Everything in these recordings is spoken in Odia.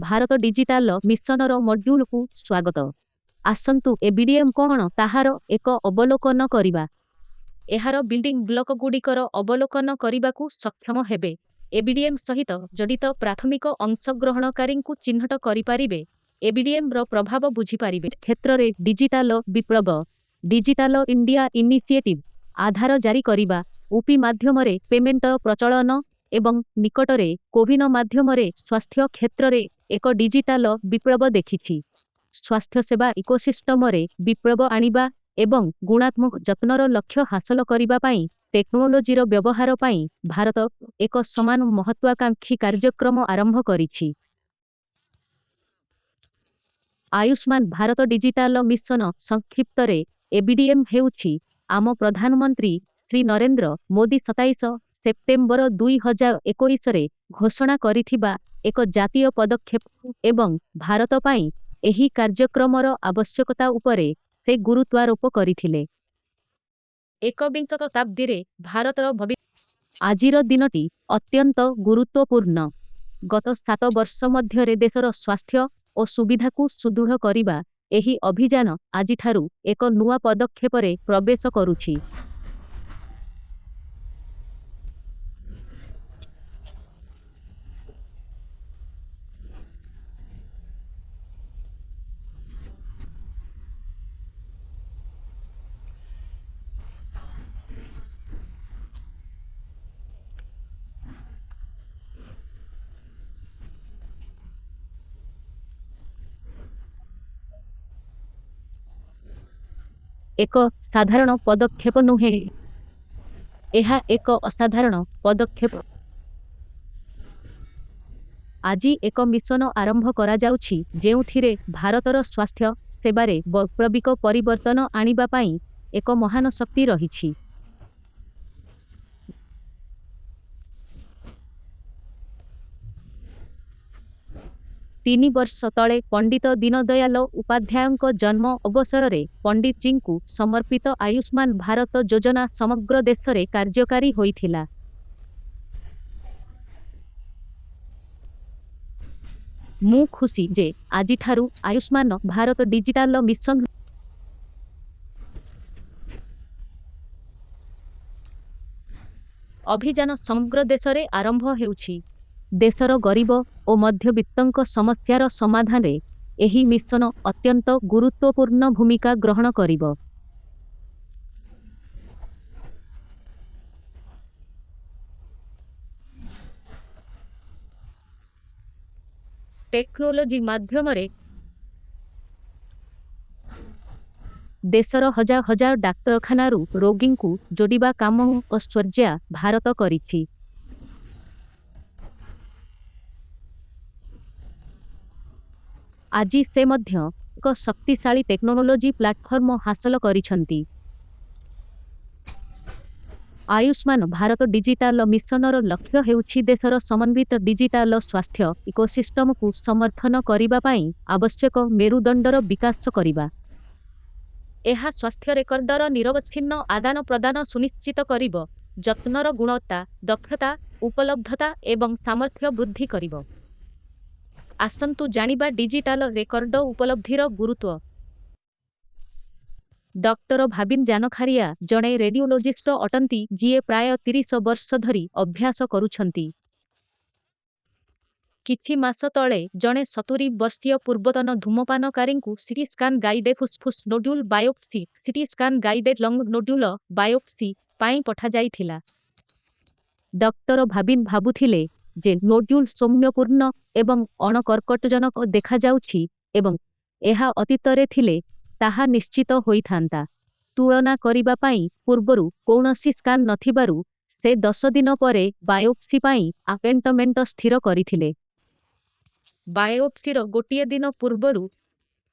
ଭାରତ ଡିଜିଟାଲ ମିଶନର ମଡ୍ୟୁଲକୁ ସ୍ୱାଗତ। ଆସନ୍ତୁ ଏବିଡିଏମ୍ କ'ଣ ତାହାର ଏକ ଅବଲୋକନ କରିବା। ଏହାର ବିଲ୍ଡିଂ ବ୍ଲକଗୁଡ଼ିକର ଅବଲୋକନ କରିବାକୁ ସକ୍ଷମ ହେବେ, ଏବିଡିଏମ୍ ସହିତ ଜଡ଼ିତ ପ୍ରାଥମିକ ଅଂଶଗ୍ରହଣକାରୀଙ୍କୁ ଚିହ୍ନଟ କରିପାରିବେ, ଏବିଡିଏମ୍ର ପ୍ରଭାବ ବୁଝିପାରିବେ। କ୍ଷେତ୍ରରେ ଡିଜିଟାଲ ବିପ୍ଳବ, ଡିଜିଟାଲ ଇଣ୍ଡିଆ ଇନିସିଏଟିଭ୍, ଆଧାର ଜାରି କରିବା, ୟୁପି ମାଧ୍ୟମରେ ପେମେଣ୍ଟର ପ୍ରଚଳନ ଏବଂ ନିକଟରେ କୋୱିନ ମାଧ୍ୟମରେ ସ୍ୱାସ୍ଥ୍ୟ କ୍ଷେତ୍ରରେ ଏକ ଡିଜିଟାଲ ବିପ୍ଳବ ଦେଖିଛି। ସ୍ୱାସ୍ଥ୍ୟସେବା ଇକୋସିଷ୍ଟମରେ ବିପ୍ଳବ ଆଣିବା ଏବଂ ଗୁଣାତ୍ମକ ଯତ୍ନର ଲକ୍ଷ୍ୟ ହାସଲ କରିବା ପାଇଁ ଟେକ୍ନୋଲୋଜିର ବ୍ୟବହାର ପାଇଁ ଭାରତ ଏକ ସମାନ ମହତ୍ୱାକାଂକ୍ଷୀ କାର୍ଯ୍ୟକ୍ରମ ଆରମ୍ଭ କରିଛି। ଆୟୁଷ୍ମାନ ଭାରତ ଡିଜିଟାଲ ମିଶନ, ସଂକ୍ଷିପ୍ତରେ ଏବିଡିଏମ୍, ହେଉଛି ଆମ ପ୍ରଧାନମନ୍ତ୍ରୀ ଶ୍ରୀ ନରେନ୍ଦ୍ର ମୋଦୀ 27 ସେପ୍ଟେମ୍ବର 2021ରେ ଘୋଷଣା କରିଥିବା ଏକ ଜାତୀୟ ପଦକ୍ଷେପ ଏବଂ ଭାରତ ପାଇଁ ଏହି କାର୍ଯ୍ୟକ୍ରମର ଆବଶ୍ୟକତା ଉପରେ ସେ ଗୁରୁତ୍ୱାରୋପ କରିଥିଲେ। ଏକବିଂଶ ଶତାବ୍ଦୀରେ ଭାରତର ଭବି ଆଜିର ଦିନଟି ଅତ୍ୟନ୍ତ ଗୁରୁତ୍ୱପୂର୍ଣ୍ଣ। ଗତ 7 ବର୍ଷ ମଧ୍ୟରେ ଦେଶର ସ୍ୱାସ୍ଥ୍ୟ ଓ ସୁବିଧାକୁ ସୁଦୃଢ଼ କରିବା ଏହି ଅଭିଯାନ ଆଜିଠାରୁ ଏକ ନୂଆ ପଦକ୍ଷେପରେ ପ୍ରବେଶ କରୁଛି। ଏକ ସାଧାରଣ ପଦକ୍ଷେପ ନୁହେଁ, ଏହା ଏକ ଅସାଧାରଣ ପଦକ୍ଷେପ। ଆଜି ଏକ ମିଶନ ଆରମ୍ଭ କରାଯାଉଛି ଯେଉଁଥିରେ ଭାରତର ସ୍ୱାସ୍ଥ୍ୟ ସେବାରେ ବୈପ୍ଳବିକ ପରିବର୍ତ୍ତନ ଆଣିବା ପାଇଁ ଏକ ମହାନ ଶକ୍ତି ରହିଛି। 3 ବର୍ଷ ତଳେ ପଣ୍ଡିତ ଦୀନଦୟାଲ ଉପାଧ୍ୟାୟଙ୍କ ଜନ୍ମ ଅବସରରେ ପଣ୍ଡିତଜୀଙ୍କୁ ସମର୍ପିତ ଆୟୁଷ୍ମାନ ଭାରତ ଯୋଜନା ସମଗ୍ର ଦେଶରେ କାର୍ଯ୍ୟକାରୀ ହୋଇଥିଲା। ମୁଁ ଖୁସି ଯେ ଆଜିଠାରୁ ଆୟୁଷ୍ମାନ ଭାରତ ଡିଜିଟାଲ ମିଶନ ଅଭିଯାନ ସମଗ୍ର ଦେଶରେ ଆରମ୍ଭ ହେଉଛି। ଦେଶର ଗରିବ ଓ ମଧ୍ୟବିତ୍ତଙ୍କ ସମସ୍ୟାର ସମାଧାନରେ ଏହି ମିଶନ ଅତ୍ୟନ୍ତ ଗୁରୁତ୍ୱପୂର୍ଣ୍ଣ ଭୂମିକା ଗ୍ରହଣ କରିବ। ଟେକ୍ନୋଲୋଜି ମାଧ୍ୟମରେ ଦେଶର ହଜାର ହଜାର ଡାକ୍ତରଖାନାରୁ ରୋଗୀଙ୍କୁ ଯୋଡ଼ିବା କାମ ଐଶ୍ୱର୍ଯ୍ୟା ଭାରତ କରିଛି। ଆଜି ସେ ମଧ୍ୟ ଏକ ଶକ୍ତିଶାଳୀ ଟେକ୍ନୋଲୋଜି ପ୍ଲାଟଫର୍ମ ହାସଲ କରିଛନ୍ତି। ଆୟୁଷ୍ମାନ ଭାରତ ଡିଜିଟାଲ ମିଶନର ଲକ୍ଷ୍ୟ ହେଉଛି ଦେଶର ସମନ୍ୱିତ ଡିଜିଟାଲ ସ୍ୱାସ୍ଥ୍ୟ ଇକୋସିଷ୍ଟମକୁ ସମର୍ଥନ କରିବା ପାଇଁ ଆବଶ୍ୟକ ମେରୁଦଣ୍ଡର ବିକାଶ କରିବା। ଏହା ସ୍ୱାସ୍ଥ୍ୟ ରେକର୍ଡର ନିରବଚ୍ଛିନ୍ନ ଆଦାନପ୍ରଦାନ ସୁନିଶ୍ଚିତ କରିବ, ଯତ୍ନର ଗୁଣବତ୍ତା, ଦକ୍ଷତା, ଉପଲବ୍ଧତା ଏବଂ ସାମର୍ଥ୍ୟ ବୃଦ୍ଧି କରିବ। ଆସନ୍ତୁ ଜାଣିବା ଡିଜିଟାଲ ରେକର୍ଡ ଉପଲବ୍ଧିର ଗୁରୁତ୍ୱ। ଡକ୍ଟର ଭାବିନ ଜାନଖାରିଆ ଜଣେ ରେଡିଓଲୋଜିଷ୍ଟ ଅଟନ୍ତି ଯିଏ ପ୍ରାୟ 30 ବର୍ଷ ଧରି ଅଭ୍ୟାସ କରୁଛନ୍ତି। କିଛି ମାସ ତଳେ ଜଣେ 70 ବର୍ଷୀୟ ପୂର୍ବତନ ଧୂମପାନକାରୀଙ୍କୁ ସିଟି ସ୍କାନ୍ ଗାଇଡେଡ୍ ଫୁସଫୁସ nodule biopsy, CT scan guided lung nodule biopsy ପାଇଁ ପଠାଯାଇଥିଲା। ଡକ୍ଟର ଭାବିନ ଭାବୁଥିଲେ ଯେ ନୋଡ୍ୟୁଲ୍ ସୌମ୍ୟପୂର୍ଣ୍ଣ ଏବଂ ଅଣ-କର୍କଟଜନକ ଦେଖାଯାଉଛି ଏବଂ ଏହା ଅତୀତରେ ଥିଲେ ତାହା ନିଶ୍ଚିତ ହୋଇଥାନ୍ତା। ତୁଳନା କରିବା ପାଇଁ ପୂର୍ବରୁ କୌଣସି ସ୍କାନ୍ ନଥିବାରୁ ସେ 10 ଦିନ ପରେ ବାୟୋପ୍ସି ପାଇଁ ଆପଏଣ୍ଟମେଣ୍ଟ ସ୍ଥିର କରିଥିଲେ। ବାୟୋପ୍ସିର ଗୋଟିଏ ଦିନ ପୂର୍ବରୁ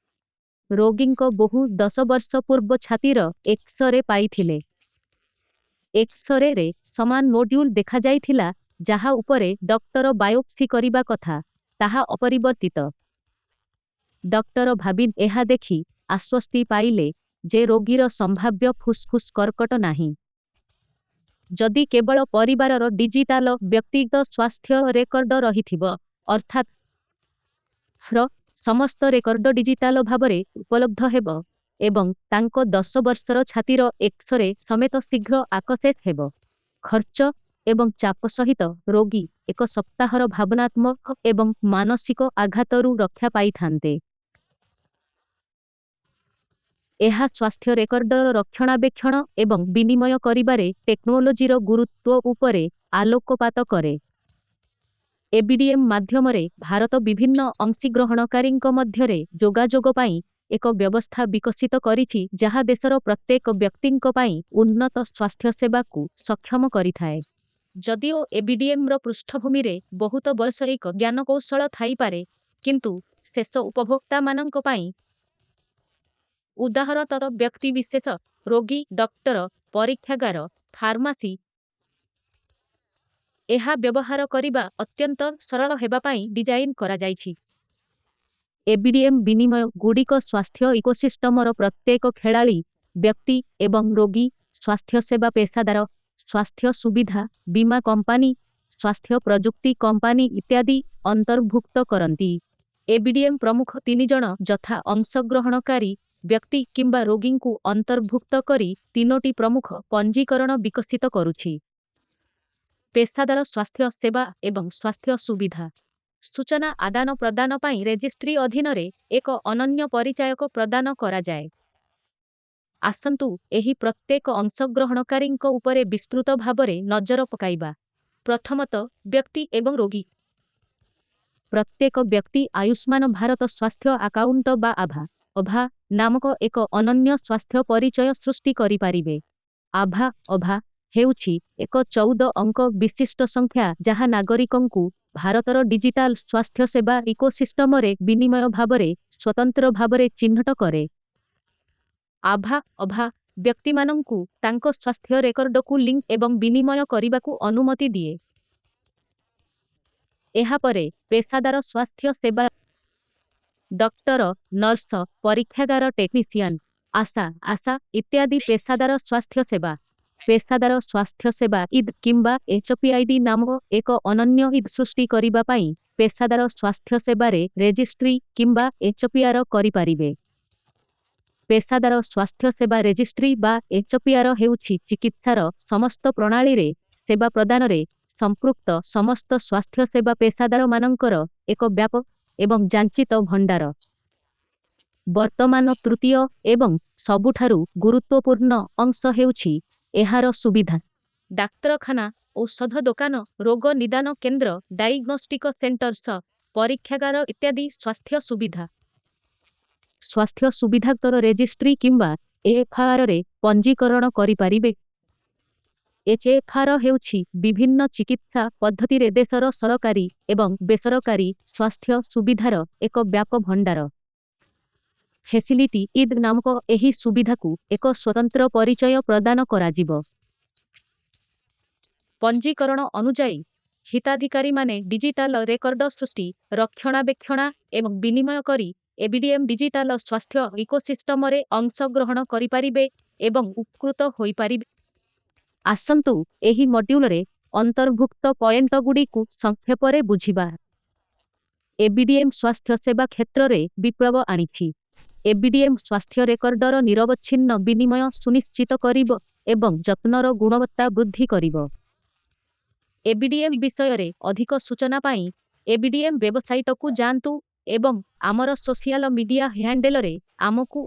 ରୋଗୀଙ୍କ ବୋହୂ 10 ବର୍ଷ ପୂର୍ବ ଛାତିର ଏକ୍ସ-ରେ ପାଇଥିଲେ। ଏକ୍ସ-ରେରେ ସମାନ ନୋଡ୍ୟୁଲ୍ ଦେଖାଯାଇଥିଲା ଯାହା ଉପରେ ଡକ୍ଟର ବାୟୋପ୍ସି କରିବା କଥା, ତାହା ଅପରିବର୍ତ୍ତିତ। ଡକ୍ଟର ଭାବିନ ଏହା ଦେଖି ଆଶ୍ୱସ୍ତି ପାଇଲେ ଯେ ରୋଗୀର ସମ୍ଭାବ୍ୟ ଫୁସଫୁସ କର୍କଟ ନାହିଁ। ଯଦି କେବଳ ପରିବାରର ଡିଜିଟାଲ ବ୍ୟକ୍ତିଗତ ସ୍ୱାସ୍ଥ୍ୟ ରେକର୍ଡ ରହିଥିବ, ଅର୍ଥାତ୍ ର ସମସ୍ତ ରେକର୍ଡ ଡିଜିଟାଲ ଭାବରେ ଉପଲବ୍ଧ ହେବ ଏବଂ ତାଙ୍କ 10 ବର୍ଷର ଛାତିର ଏକ୍ସ-ରେ ସମେତ ଶୀଘ୍ର ଆକସେସ୍ ହେବ। ଖର୍ଚ୍ଚ ଏବଂ ଚାପ ସହିତ ରୋଗୀ ଏକ ସପ୍ତାହର ଭାବନାତ୍ମକ ଏବଂ ମାନସିକ ଆଘାତରୁ ରକ୍ଷା ପାଇଥାନ୍ତେ। ଏହା ସ୍ୱାସ୍ଥ୍ୟ ରେକର୍ଡର ରକ୍ଷଣାବେକ୍ଷଣ ଏବଂ ବିନିମୟ କରିବାରେ ଟେକ୍ନୋଲୋଜିର ଗୁରୁତ୍ୱ ଉପରେ ଆଲୋକପାତ କରେ। ଏବିଡିଏମ୍ ମାଧ୍ୟମରେ ଭାରତ ବିଭିନ୍ନ ଅଂଶୀଗ୍ରହଣକାରୀଙ୍କ ମଧ୍ୟରେ ଯୋଗାଯୋଗ ପାଇଁ ଏକ ବ୍ୟବସ୍ଥା ବିକଶିତ କରିଛି ଯାହା ଦେଶର ପ୍ରତ୍ୟେକ ବ୍ୟକ୍ତିଙ୍କ ପାଇଁ ଉନ୍ନତ ସ୍ୱାସ୍ଥ୍ୟସେବାକୁ ସକ୍ଷମ କରିଥାଏ। ଯଦିଓ ଏବିଡିଏମ୍ର ପୃଷ୍ଠଭୂମିରେ ବହୁତ ବୈଷୟିକ ଜ୍ଞାନକୌଶଳ ଥାଇପାରେ, କିନ୍ତୁ ଶେଷ ଉପଭୋକ୍ତାମାନଙ୍କ ପାଇଁ, ଉଦାହରଣତଃ ବ୍ୟକ୍ତିବିଶେଷ, ରୋଗୀ, ଡକ୍ଟର, ପରୀକ୍ଷାଗାର, ଫାର୍ମାସୀ, ଏହା ବ୍ୟବହାର କରିବା ଅତ୍ୟନ୍ତ ସରଳ ହେବା ପାଇଁ ଡିଜାଇନ୍ କରାଯାଇଛି। ଏବିଡିଏମ୍ ବିନିମୟ ଗୁଡ଼ିକ ସ୍ୱାସ୍ଥ୍ୟ ଇକୋସିଷ୍ଟମର ପ୍ରତ୍ୟେକ ଖେଳାଳି, ବ୍ୟକ୍ତି ଏବଂ ରୋଗୀ, ସ୍ୱାସ୍ଥ୍ୟସେବା ପେସାଦାର, ସ୍ୱାସ୍ଥ୍ୟ ସୁବିଧା, ବୀମା କମ୍ପାନୀ, ସ୍ୱାସ୍ଥ୍ୟ ପ୍ରଯୁକ୍ତି କମ୍ପାନୀ ଇତ୍ୟାଦି ଅନ୍ତର୍ଭୁକ୍ତ କରନ୍ତି। ଏବିଡିଏମ୍ ପ୍ରମୁଖ ତିନିଜଣ ଯଥା ଅଂଶଗ୍ରହଣକାରୀ, ବ୍ୟକ୍ତି କିମ୍ବା ରୋଗୀଙ୍କୁ ଅନ୍ତର୍ଭୁକ୍ତ କରି ତିନୋଟି ପ୍ରମୁଖ ପଞ୍ଜୀକରଣ ବିକଶିତ କରୁଛି। ପେସାଦାର ସ୍ୱାସ୍ଥ୍ୟ ସେବା ଏବଂ ସ୍ୱାସ୍ଥ୍ୟ ସୁବିଧା। ସୂଚନା ଆଦାନପ୍ରଦାନ ପାଇଁ ରେଜିଷ୍ଟ୍ରି ଅଧୀନରେ ଏକ ଅନନ୍ୟ ପରିଚାୟକ ପ୍ରଦାନ କରାଯାଏ। ଆସନ୍ତୁ ଏହି ପ୍ରତ୍ୟେକ ଅଂଶଗ୍ରହଣକାରୀଙ୍କ ଉପରେ ବିସ୍ତୃତ ଭାବରେ ନଜର ପକାଇବା। ପ୍ରଥମତଃ, ବ୍ୟକ୍ତି ଏବଂ ରୋଗୀ। ପ୍ରତ୍ୟେକ ବ୍ୟକ୍ତି ଆୟୁଷ୍ମାନ ଭାରତ ସ୍ୱାସ୍ଥ୍ୟ ଆକାଉଣ୍ଟ ବା ଆଭା ଅଭା ନାମକ ଏକ ଅନନ୍ୟ ସ୍ୱାସ୍ଥ୍ୟ ପରିଚୟ ସୃଷ୍ଟି କରିପାରିବେ। ଆଭା ଅଭା ହେଉଛି ଏକ 14 ଅଙ୍କ ବିଶିଷ୍ଟ ସଂଖ୍ୟା ଯାହା ନାଗରିକଙ୍କୁ ଭାରତର ଡିଜିଟାଲ ସ୍ୱାସ୍ଥ୍ୟସେବା ଇକୋସିଷ୍ଟମରେ ବିନିମୟ ଭାବରେ ସ୍ୱତନ୍ତ୍ର ଭାବରେ ଚିହ୍ନଟ କରେ। ଆଭା ଅଭା ବ୍ୟକ୍ତିମାନଙ୍କୁ ତାଙ୍କ ସ୍ୱାସ୍ଥ୍ୟ ରେକର୍ଡକୁ ଲିଙ୍କ ଏବଂ ବିନିମୟ କରିବାକୁ ଅନୁମତି ଦିଏ। ଏହା ପରେ, ପେସାଦାର ସ୍ୱାସ୍ଥ୍ୟ ସେବା, ଡକ୍ଟର, ନର୍ସ, ପରୀକ୍ଷାଗାର ଟେକ୍ନିସିଆନ୍, ଆଶା, ଆଶା ଇତ୍ୟାଦି ପେସାଦାର ସ୍ୱାସ୍ଥ୍ୟ ସେବା, ପେସାଦାର ସ୍ୱାସ୍ଥ୍ୟ ସେବା ଇଡ୍ କିମ୍ବା ଏଚପିଆଇଡି ନାମକ ଏକ ଅନନ୍ୟ ଇଡ୍ ସୃଷ୍ଟି କରିବା ପାଇଁ ପେସାଦାର ସ୍ୱାସ୍ଥ୍ୟ ସେବାରେ ରେଜିଷ୍ଟ୍ରି କିମ୍ବା ଏଚପିଆର କରିପାରିବେ। ପେସାଦାର ସ୍ୱାସ୍ଥ୍ୟ ସେବା ରେଜିଷ୍ଟ୍ରି ବା ଏଚପିଆର ହେଉଛି ଚିକିତ୍ସାର ସମସ୍ତ ପ୍ରଣାଳୀରେ ସେବା ପ୍ରଦାନରେ ସମ୍ପୃକ୍ତ ସମସ୍ତ ସ୍ୱାସ୍ଥ୍ୟ ସେବା ପେସାଦାରମାନଙ୍କର ଏକ ବ୍ୟାପକ ଏବଂ ଯାଞ୍ଚିତ ଭଣ୍ଡାର। ବର୍ତ୍ତମାନ ତୃତୀୟ ଏବଂ ସବୁଠାରୁ ଗୁରୁତ୍ୱପୂର୍ଣ୍ଣ ଅଂଶ ହେଉଛି ଏହାର ସୁବିଧା। ଡାକ୍ତରଖାନା, ଔଷଧ ଦୋକାନ, ରୋଗ ନିଦାନ କେନ୍ଦ୍ର, ଡାଇଗ୍ନୋଷ୍ଟିକ ସେଣ୍ଟର୍ସ, ପରୀକ୍ଷାଗାର ଇତ୍ୟାଦି ସ୍ୱାସ୍ଥ୍ୟ ସୁବିଧା, ସ୍ୱାସ୍ଥ୍ୟ ସୁବିଧାର ରେଜିଷ୍ଟ୍ରି କିମ୍ବା ଏଏଫ୍ଆରରେ ପଞ୍ଜୀକରଣ କରିପାରିବେ। ଏଚ୍ଏଫ୍ଆର ହେଉଛି ବିଭିନ୍ନ ଚିକିତ୍ସା ପଦ୍ଧତିରେ ଦେଶର ସରକାରୀ ଏବଂ ବେସରକାରୀ ସ୍ୱାସ୍ଥ୍ୟ ସୁବିଧାର ଏକ ବ୍ୟାପକ ଭଣ୍ଡାର। ଫେସିଲିଟି ଇଡ୍ ନାମକ ଏହି ସୁବିଧାକୁ ଏକ ସ୍ୱତନ୍ତ୍ର ପରିଚୟ ପ୍ରଦାନ କରାଯିବ। ପଞ୍ଜୀକରଣ ଅନୁଯାୟୀ, ହିତାଧିକାରୀମାନେ ଡିଜିଟାଲ ରେକର୍ଡ ସୃଷ୍ଟି, ରକ୍ଷଣାବେକ୍ଷଣା ଏବଂ ବିନିମୟ କରି ଏବିଡିଏମ୍ ଡିଜିଟାଲ ସ୍ୱାସ୍ଥ୍ୟ ଇକୋସିଷ୍ଟମରେ ଅଂଶଗ୍ରହଣ କରିପାରିବେ ଏବଂ ଉପକୃତ ହୋଇପାରିବେ। ଆସନ୍ତୁ ଏହି ମଡ୍ୟୁଲରେ ଅନ୍ତର୍ଭୁକ୍ତ ପଏଣ୍ଟଗୁଡ଼ିକୁ ସଂକ୍ଷେପରେ ବୁଝିବା। ଏବିଡିଏମ୍ ସ୍ୱାସ୍ଥ୍ୟସେବା କ୍ଷେତ୍ରରେ ବିପ୍ଳବ ଆଣିଛି। ଏବିଡିଏମ୍ ସ୍ୱାସ୍ଥ୍ୟ ରେକର୍ଡର ନିରବଚ୍ଛିନ୍ନ ବିନିମୟ ସୁନିଶ୍ଚିତ କରିବ ଏବଂ ଯତ୍ନର ଗୁଣବତ୍ତା ବୃଦ୍ଧି କରିବ। ଏବିଡିଏମ୍ ବିଷୟରେ ଅଧିକ ସୂଚନା ପାଇଁ ଏବିଡିଏମ୍ ୱେବସାଇଟକୁ ଯାଆନ୍ତୁ ଏବଂ ଆମର ସୋସିଆଲ ମିଡିଆ ହ୍ୟାଣ୍ଡେଲରେ ଆମକୁ